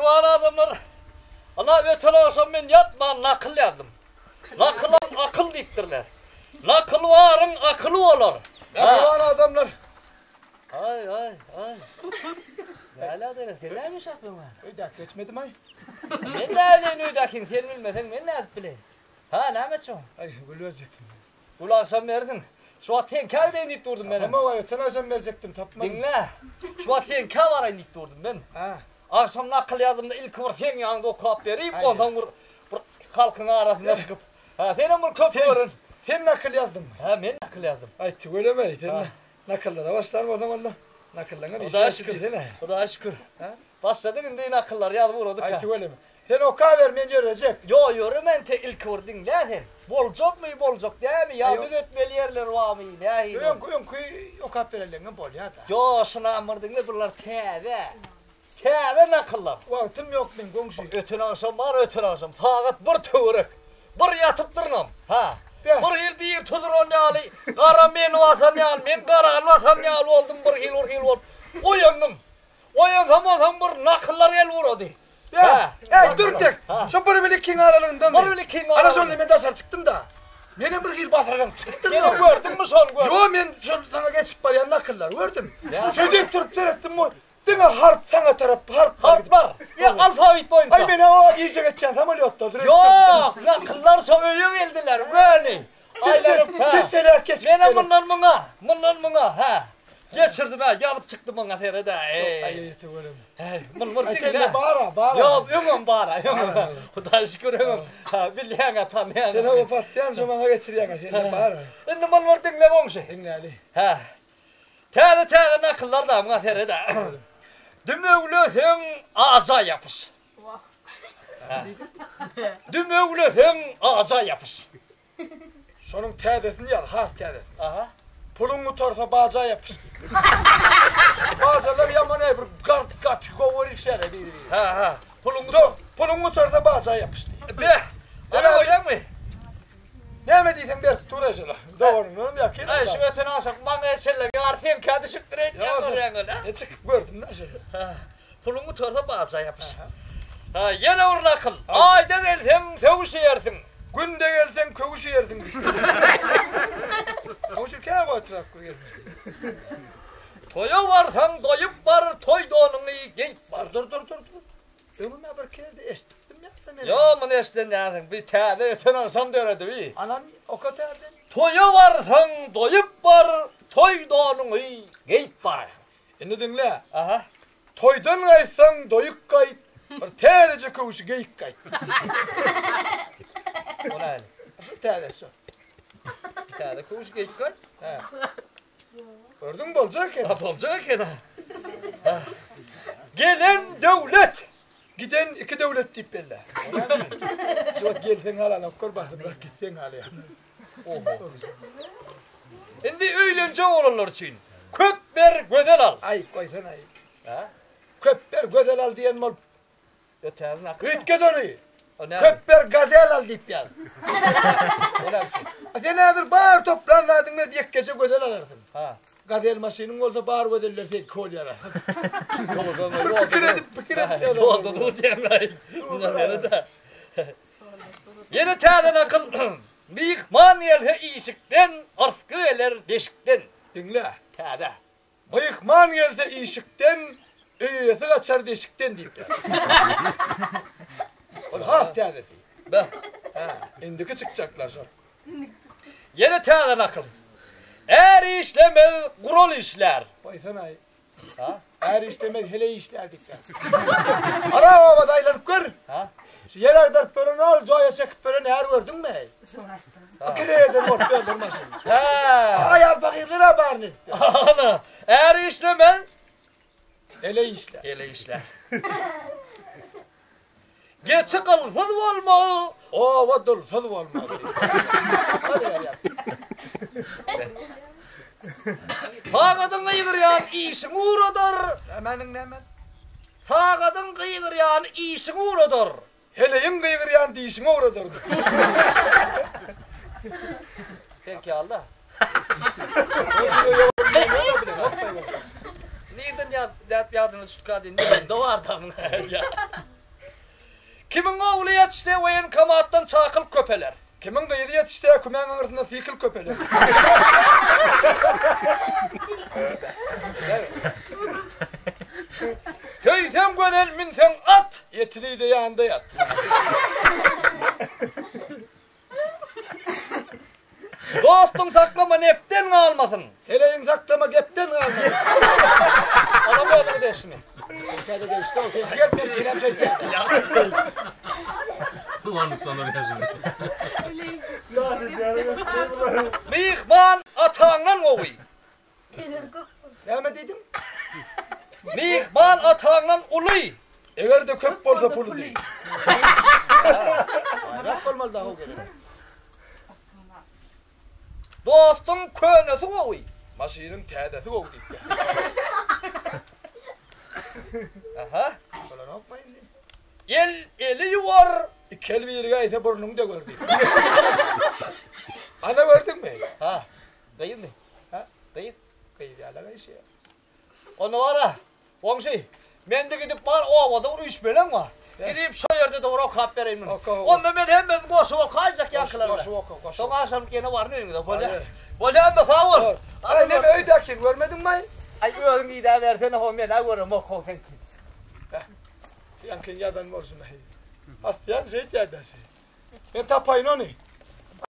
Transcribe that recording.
Mähriban adamlar, ynha öten agşam men ýatman nakyl ýazdym. Nakylam akyl diýipdirler. Nakyl baryň akyly bolar. Mähriban adamlar. Aý, aý, aý. Näle adamlar, sen näme iş yapýaň? Öýdäki geçmedim-aý. Men näbileýin öýdäkiňi sen bilmeseň men nädip bileýin. Ha, näme etjek? Aý, gül berjekdim. Gül agşam berdiň. Şu wagt seňkä gideýin diýip durdum menem. Tapamok-aý, öten agşam berjekdim, tapmadym. Diňle, şu wagt seňkä baraýyn diýip durdum men. Hä. Agşam nakyl ýazdym-da ilki bir seň ýanyňda okap berip, onsoň bir bir halkyň arasynda çykyp. Hä, senem bir köp gören. Sen nakyl ýazdyňmy? Hä, men nakyl ýazdym. Aý, tüweleme, sen nakyllara başlan bolsaň onda nakyllaňam işi Hudaýa şükür, Hudaýa şükür. Başladyk indi nakyllary ýazyp ugradyk. Aý, tüweleme. Sen okaber men ýörejek. Ýo ýöreme entek ilki bir diňle sen. Boljakmy boljak dämi ýa düzetmeli ýerleri barmy nähili. Öňki öňki okap berenleňem bolýada. Ýo şunam bir diňle bular täze. Täze nakyllar. Wagtym ýok meň goňşy. Öten agşam bar öten agşam sagat bir töwerek. Bir ýatypdyrynam. Ha. Bir hil bir tuzuran ýaly gara meni basan ýaly men garany basan ýaly boldum bir hil bir hil bolup oýandym. Oýansam bolsam bir nakyllar gelip ugrady. Hä, äý dur tek. Şo bir bile ikiň aralygyndamy? Bir bile ikiň aralygynda. Ana şonda men daşary çykdym-da. Menem bir hili basyrganyp çykypdyryn. Menem gördüňmi şony gördüm. Ýo men şol saňa geçip barýan nakyllary gördüm. Şeýdip durup seretdim bu diňe harp saňa tarap harp bar. Harp bar. Ýa alfawit boýunça. Aý men o gije geçýän samolýotlardyr. Ýok, nakyllar şo öýe geldiler göni. Aýlanyp, hä. Tüsseläp geçip Menem mundan muňa, mundan muňa, hä. Geçirdim, hä, ýazyp çykdym muňa sered-ä, eý. Aý, aý, tüweleme. Häý, mun bir Aý, diňle. sende bar-a, bar-a. Ýok, öňem bar-a, öňem. Hudaýa şükür, öňem. Hä, bilýäň-ä, tanýaň. Sen oba basýaň, şo maňa geçirýäň-ä, sende bar-a. Indi mun bir diňle goňşy. Diňläli. Hä. Täze-täze nakyllar-da, muňa sered-ä. Dümewleseň, aja ýapyş. Dümewleseň aja ýapyş. Şonuň täzesini ýaz, has täzesini. Aha. Puluň gutarsa baja ýapyş diý. Bajalar ýaman eý bir gart gaty gowy görüşýärler biri-biri. Ha, ha. Puluň Puluň gutarsa baja ýapyş diý. Be. Ana görýäňmi? Näme diýseň berip dur ejeler. Doganyňam ýakyn. Aý şu öten agşam maňa eşelleň ýary seňkä düşüpdir öýtýän görýäň ol, a? E çykyp gördüm-dä şeýle. Puluň gutarsa baja ýapyş. Ha, ýene bir nakyl. Aýda gelseň sögüş iýersiň. Günde gelseň köwüş iýersiň diýip. Köwşe käwagtrak bir gelmeli. Toýa barsaň doýup bar, toý donuňy geýip bar. Dur dur dur dur. Öňüm-ä bir kerde eşidipdim ýa-da men. Ýok, muny eşiden dälsiň. Bi täze öten agşam döredi bi. Anam oka täzeden. Toýa barsaň doýup bar, toý donuňy geýip bar. Indi diňle. Aha. Toýdan gaýtsaň doýuk gaýt, bir täzeje köwşi geýip gaýt. O nähili? Şu täzesi şo. Täze köwşi geýip gaýt? Hä. Gördüňmi boljak eken. Ha boljak eken ha. Gelen döwlet. Giden iki döwlet diýip belle. Şu wagt gelseň halanok gör basymrak gitseň halaýar. Oho. Indi öýlenjek bolanlar üçin köp ber gözel al. Aý goýsana. Ha? Köp ber gözel al diýen bolup Ötäzi nakyl. Üýtget ony. Köp ber gazel al diýip ýaz. O näme üçin? Sen häzir bar toplan zadyňy berip ýekkeje gözel alarsyň. Ha. Gazel maşynyň bolsa bar gözeller seňki bolýar. Ýolda Pikir edip, pikir edip ýazan. Ýolda dur diýen. Mundan ýene-de. Ýene täze nakyl. Myhman gelse işikden, yrsgy geler deşikden. Diňle. Täze. Myhman gelse işikden, öý eýesi gaçar deşikden diýip ýaz. Ol has täzesi. Beh. Hä, indiki çykjaklar şol. Ýene täze nakyl. Är işlemez, gural işlär. Goýsana-aý. Ha? Är işlemez, heleý işlär diýip ýaz. Ara obada aýlanyp gör. Ha? Şu ýer agdaryp beren ol, joýa çekip beren är gördüňmi? Kireý eden bolup ýörler maşyn. Hä. Aýal pahyrlar-a baryny edip ýör. Ana, är işlemez, heleý işlär. Heleý işlär. Geçi gylsyz bolmaz, oba dulsuz bolmaz. Sagadyň gygyrýan işiňi ugradar. Nämäniň näme? Sagadyň gygyrýany işiňi ugradar. Heleýiň gygyrýan dişiňi owradar. Seňki ýaly-da. Nirden ýat, nädip ýadyňa düşdükä diýdim, mende bar-da muň. Kimiň ogly ýetişse woýenkomatdan çakylyk köpeler. Kimiň gyzy ýetişse kümäň aňyrsynda sikil köpeler. Söýseň gözel münseň at. Etini iýde ýanynda ýat. Dostuň saklama nepden galmasyn. Heleýiň saklama gepden galmasyn. Olam özüňe degişlimi? Seňkä-de degişli ol. Sen gelip men kelem şeýtýän. Myhman ataňdan gowy. Näme diýdiň? Myhman ataňdan uly. Eger-de köp bolsa puly diý. Baýrak bolmaly dagy gerek. Dostuň könesi gowy. Maşynyň täzesi gowy diýip. Aha. Bolanokmy indi? El eli ýuwar. Iki el birigäýse burnuň döger diýip. Ana gördüňmi? Ha. Gyzmy? Ha? Gyz? Gyz ýaly gyşýar. Onda bar-a, goňşy, men-de gidip bar obada bir üýşmeleň bar. Gidip şo ýerde-de bir okap bereýin muny. Oka, oka. Onda men hemmesini goşup okaýjak ýaňkylar bilen. Goşup oka, goşup. Soň agşamlyk ýene baryn öýüňize, bolýa. Bolýa onda, sag bol. Aý, neme öýdäkini görmediňmi-aý? Aý, özüň idäbersene, ho, men-ä göremok, ho, seňki. Ýaňkyny ýazan bolşuny. Asýan şeýtýär-dä şeý. Men tapaýyn ony.